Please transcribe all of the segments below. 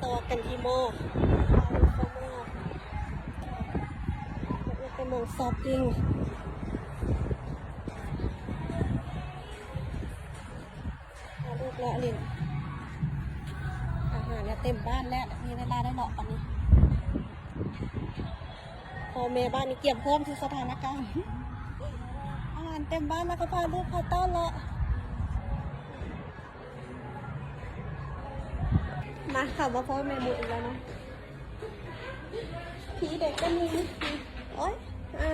ອອກກັນທີ່ມໍ ໄປມໍຊັອບປິງ ພາລູກເລາະຫຼິ້ນ. ອາຫານເຕັມບ້ານແລ້ວ ມີເວລາໄດ້ເລາະປານນີ້. ພໍ່ແມ່ບ້ານນີ້ກຽມພ້ອມທຸກສະຖານະການ. ອາຫານເຕັມບ້ານ ແລ້ວກໍພາລູກພາເຕົ້າເລາະ. ມາ ເຂົ້າມາພໍ້ແມ່ໝູອີກແລ້ວເນາະ. ຜີເດັກກໍມີ. ໂອ້ຍ ອ່າ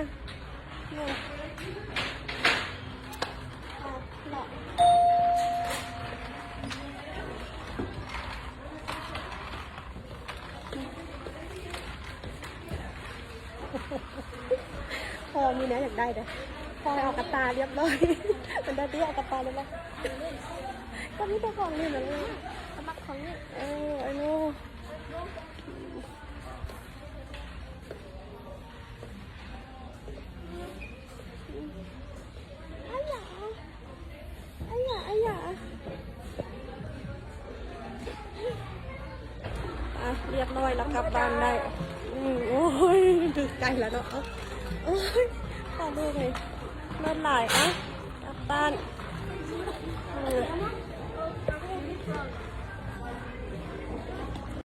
ພໍ່ມີແນວຢາກໄດ້ເດ້. ພໍ່ໃຫ້ເອົາກະຕ່າລຽບຮ້ອຍ. ມັນໄດ້ຕິ ເອົາກະຕ່າລຽບຮ້ອຍ. ກໍມີແຕ່ຂອງຫຼິ້ນນັ້ນແຫຼະ. ເຂົາມັກຂອງຫຼິ້ນ. ເອີ ໄອ້ໂນ້. ອ່ະ ລຽບຮ້ອຍແລ້ວ ກັບບ້ານໄດ້. ອືມ ໂອ້ຍ ຖືກໃຈແລ້ວເນາະ. ເອົາ ໂອ້ຍ ຕາລູກເອີຍ ເລີດຫຼາຍ. ເອົາ ກັບບ້ານ. ເອີ.